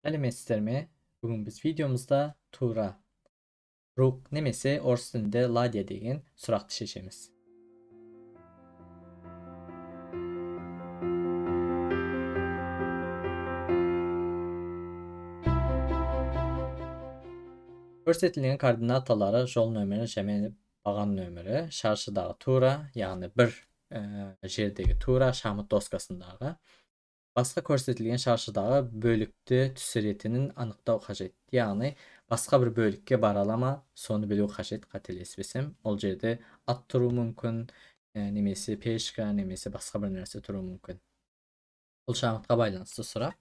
Сәлеметсіздер ме? Бүгін біз видеомызда тура рук немесе орыс тілінде ладья деген сұрақты шешеміз. Көрсетілген координаталары жол нөмірі және баған нөмірі шаршыдағы тура, яғни бір жердегі тура шахмат доскасындағы басқа көрсетілген шаршыдағы бөлікті түсіретінін анықтау қажет. Яғни басқа бір бөлікке бара ала ма, соны білу қажет, қателеспесем. Ол жерде ат тұруы мүмкін, немесе пешка, немесе басқа бір нәрсе тұруы мүмкін. Бұл шахматқа байланысты сұрақ.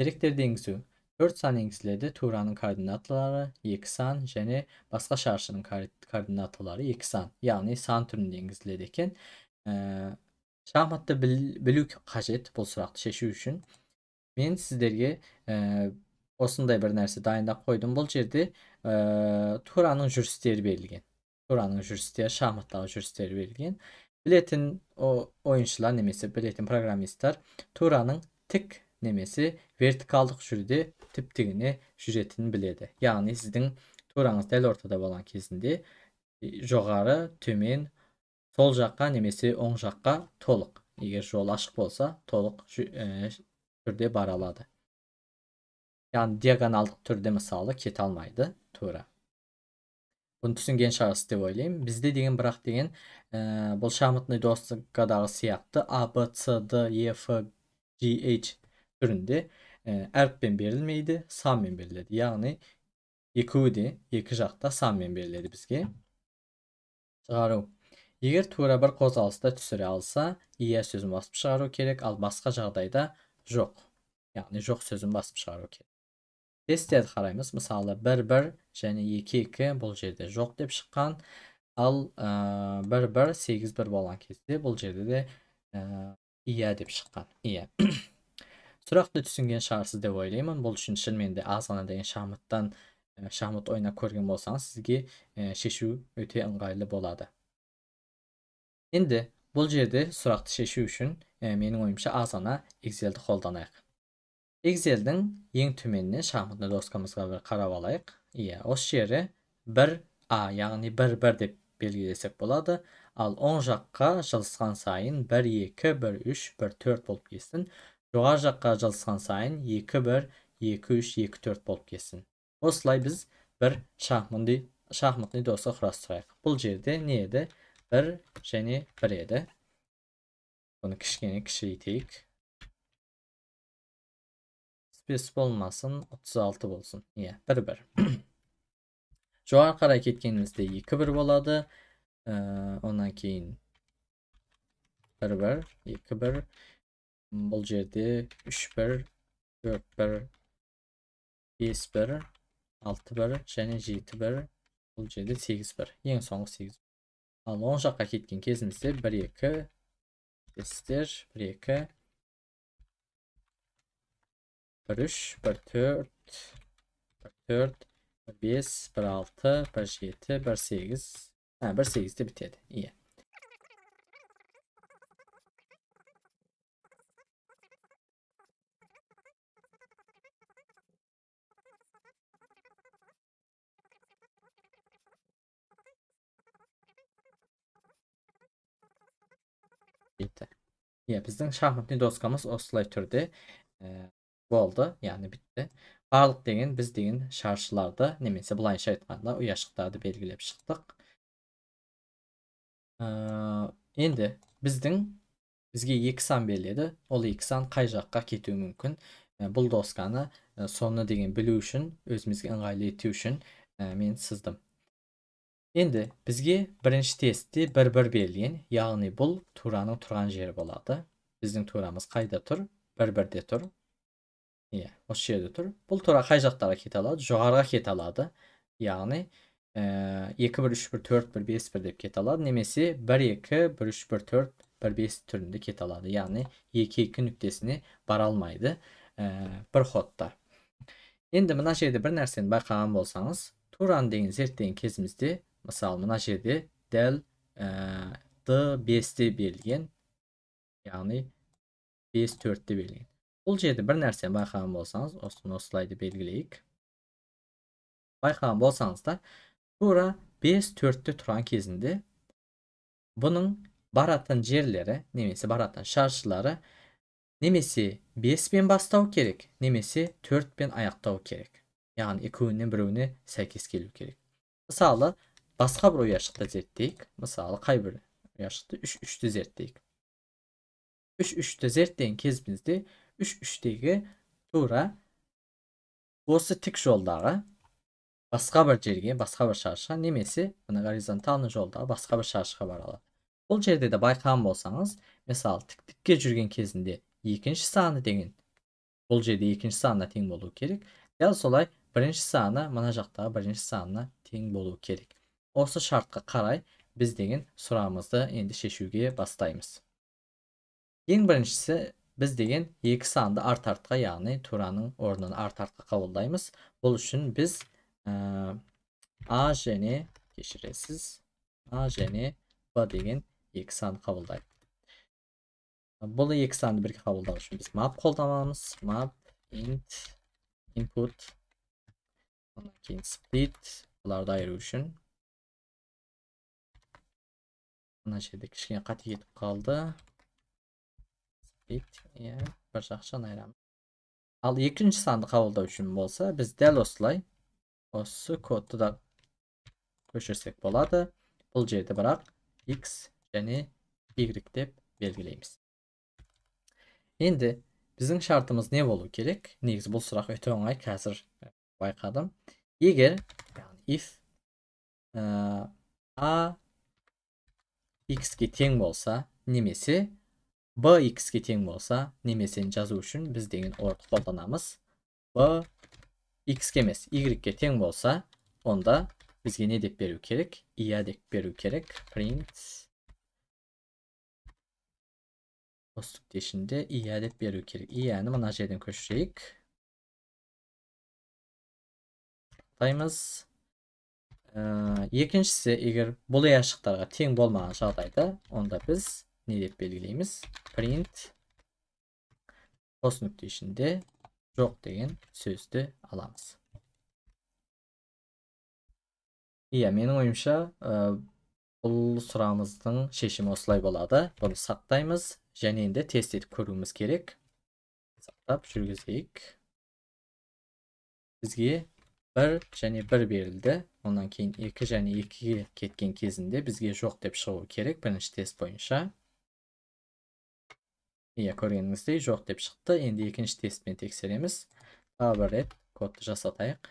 Деректерді енгізу. 4 сан енгізіледі, тураның координаталары 2 сан және басқа шаршының координаталары 2 сан. Яғни сан түрінде енгізіледі екен. Шахматты білу қажет бұл сұрақты шешу үшін. Мен сіздерге осындай бір нәрсе дайындап қойдым. Бұл жерде тураның жүрістері берілген. Тураның жүрістері, шахматтағы жүрістері берілген. Білетін ойыншылар немесе білетін программисттер тураның тік немесе вертикалдық жүруде тіп-тігіне жүретінін біледі. Яғни сіздің тураңыз дәл ортада болған кезінде жоғары, төмен, сол жаққа немесе оң жаққа толық, егер жол ашық болса, толық түрде бара алады. Яғни диагоналдық түрде мысалы кете алмайды тура. Бұны түсінген шығарсыз деп ойлаймын. Бізде деген бірақ деген бұл шахматный доскадағы сияқты А, Б, С, Д, Е, Ф, G, H түрінде әріппен берілмейді, санмен беріледі. Яғни екеуі де екі жақта санмен беріледі бізге. Шығару. Егер тура бір қозғалыста түсіре алса, иә сөзін басып шығару керек, ал басқа жағдайда жоқ. Яғни жоқ сөзін басып шығару керек. Тесттерді қараймыз. Мысалы 1-1 және 2-2 бұл жерде жоқ деп шыққан. Ал 1-1, 8-1 болған кезде бұл жерде де иә деп шыққан. Иә. Сұрақты түсінген шығарсыз деп ойлаймын. Бұл үшін шынымен де аз ғана деген шахмат ойнап көрген болсаңыз, сізге шешу өте ыңғайлы болады. Енді бұл жерде сұрақты шешу үшін менің ойымша аз ғана Excel'ді қолданайық. Excel'дің ең төменінен шахматный доскамызға бір қарап алайық. Иә, осы жері 1А, яғни 1-1 деп белгілесек болады. Ал оң жаққа жылысқан сайын 1-2, 1-3, 1-4 болып кетсін. Жоғары жаққа жылысқан сайын 2-1, 2-3, 2-4 болып кетсін. Осылай біз бір шахматный доска құрастырайық. Бұл жерде не еді? 1 және 1 еді. Бұны кішкене кішірейтейік. 5 болмасын, 36 болсын. Иә, 1-1. Жоғары қарай кеткенімізде 2-1 болады. Онан кейін 1-1, 2-1. Бұл жерде 3-1, 4-1, 5-1, 6-1 және 7-1. Бұл жерде 8-1. Ең соңғы 8. Ал оң жаққа кеткен кезімізде 1-2, 5-тер, 1-2, 1-3, 1-4, 1-4, 1-5, 1-6, 1-7, 1-8. 1-8-де бітеді. Иә. Иә, біздің шахматный доскамыз осылай түрде болды, яғни бітті. Барлық деген біз деген шаршыларды немесе былайша айтқанда ұяшықтарды белгілеп шықтық. Енді бізге 2 сан беріледі. Ол 2 сан қай жаққа кетуі мүмкін? Бұл досканы соны деген білу үшін, өзімізге ыңғайлы ету үшін мен сыздым. Енді бізге бірінші тестте 1-1 берілген, яғни бұл тураның тұрған жері болады. Біздің турамыз қайда тұр? 1-1-де тұр. Иә, осы жерде тұр. Бұл тура қай жақтарға кете алады? Жоғарыға кете алады. Яғни 2-1, 3-1, 4-1, 5-1 деп кете алады. Немесе 1-2, 1-3, 1-4, 1-5 түрінде кете алады. Яғни 2-2 нүктесіне бара алмайды бір ходта. Енді мына жерде бір нәрсені байқаған болсаңыз, тураны деген зерттеген кезімізде, мысалы мына жерде дәл D5-те берілген, яғни 5-4-те берілген. Бұл жерде бір нәрсені байқаған болсаңыз, осыны осылай деп белгілейік. Байқаған болсаңыз да, тура 5 4-те тұрған кезінде бұның баратын жерлері немесе баратын шаршылары немесе 5-пен бастау керек, немесе 4-пен аяқтау керек. Яғни екеуінен біреуіне сәйкес келу керек. Мысалы, басқа бір ұяшықты зерттейік. Мысалы, қай бір ұяшықты? 3-3-ті зерттейік. 3-3-ті зерттеген кезімізде 3-3-тегі тура осы тік жолдағы басқа бір жерге, басқа бір шаршыға немесе мына горизонталды жолдағы басқа бір шаршыға бара алады. Бұл жерде де байқаған болсаңыз, мысалы, тіктікке жүрген кезінде екінші саны деген бұл жерде екінші санына тең болу керек. Дәл солай бірінші саны мына жақтағы бірінші санына тең болу керек. Осы шартқа қарай біз деген сұрағымызды енді шешуге бастаймыз. Ең біріншісі біз деген екі санды арт-артқа, яғни тураның орнын арт-артқа қабылдаймыз. Бұл үшін біз А және, кешіресіз, А және Б деген екі санды қабылдайық. Бұл екі санды бірге қабылдау үшін біз map қолданамыз. Map int input, одан кейін split, бұларды айыру үшін. Мына жерде кішкене қате кетіп қалды. Split, иә, бір жақшаны айырамыз. Ал екінші санды қабылдау үшін болса, біз дәл осылай осы кодты да көшірсек болады. Бұл жерде бірақ x және y деп белгілейміз. Енді біздің шартымыз не болу керек? Негізі бұл сұрақ өте оңай, қазір байқадым. Егер, яғни if a x-ке тең болса, немесе b x-ке тең болса, немесені жазу үшін біз деген орды қолданамыз. B x-ке емес, y-ке тең болса, онда бізге не деп беру керек? Иә деп беру керек. Print осы нүкте ішінде иә деп беру керек. Ияны мына жерден көшірейік. Сақтаймыз. Екіншісі, егер бұл ұяшықтарға тең болмаған жағдайда, онда біз не деп белгілейміз? Print қос нүкте ішінде жоқ деген сөзді аламыз. Иә, менің ойымша, бұл сұрағымыздың шешімі осылай болады. Бұны сақтаймыз және енді тест етіп көруіміз керек. Сақтап жүргізейік. Бізге 1 және 1 берілді. Ондан кейін 2 және 2-ге кеткен кезінде бізге жоқ деп шығу керек бірінші тест бойынша. Иә, көргеніңіздей жоқ деп шықты. Енді екінші тестпен тексереміз. Тағы бір рет кодты жасатайық.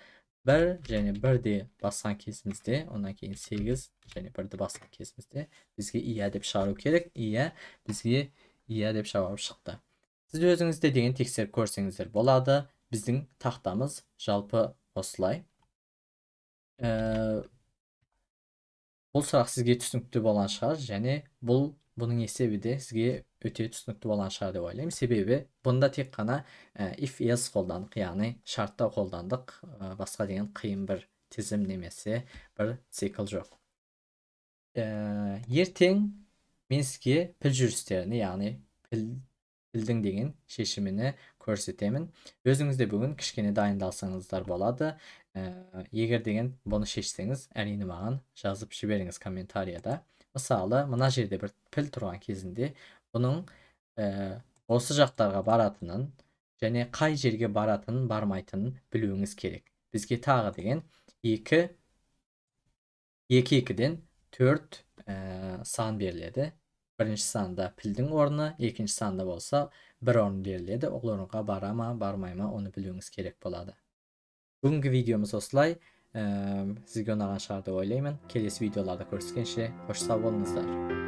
1 және 1-де басқан кезімізде, ондан кейін 8 және 1-ді басқан кезімізде бізге иә деп шығару керек. Иә, бізге иә деп жауап шықты. Сіз өзіңізде деген тексеріп көрсеңіздер болады. Біздің тақтамыз жалпы осылай. Бұл сұрақ сізге түсінікті болған шығар, және бұның есебі де сізге өте түсінікті болған шығар деп ойлаймын. Себебі бұнда тек қана if else қолдандық, яғни шартта қолдандық, басқа деген қиын бір тізім немесе бір цикл жоқ. Ертең мен сізге піл жүрістерini, яғни пілдің деген шешімini көрсетемін. Өзіңіз де бүгін кішкене дайындалсаңыздар болады. Егер деген бұны шешсеңіз, әрине маған жазып жіберіңіз комментарияда. Мысалы, мына жерде бір піл тұрған кезінде бұның осы жақтарға баратынын және қай жерге баратынын, бармайтынын білуіңіз керек. Бізге тағы деген 2 2-ден 4 сан беріледі. Бірінші санда пілдің орны, екінші санда болса бір орын беріледі. Ол орынға бара ма, бармай ма, оны білуіңіз керек болады. Бүгінгі видеомыз осылай. Сізге ұнаған шығар деп ойлаймын. Келесі видеоларда көріскенше қош сау болыңыздар.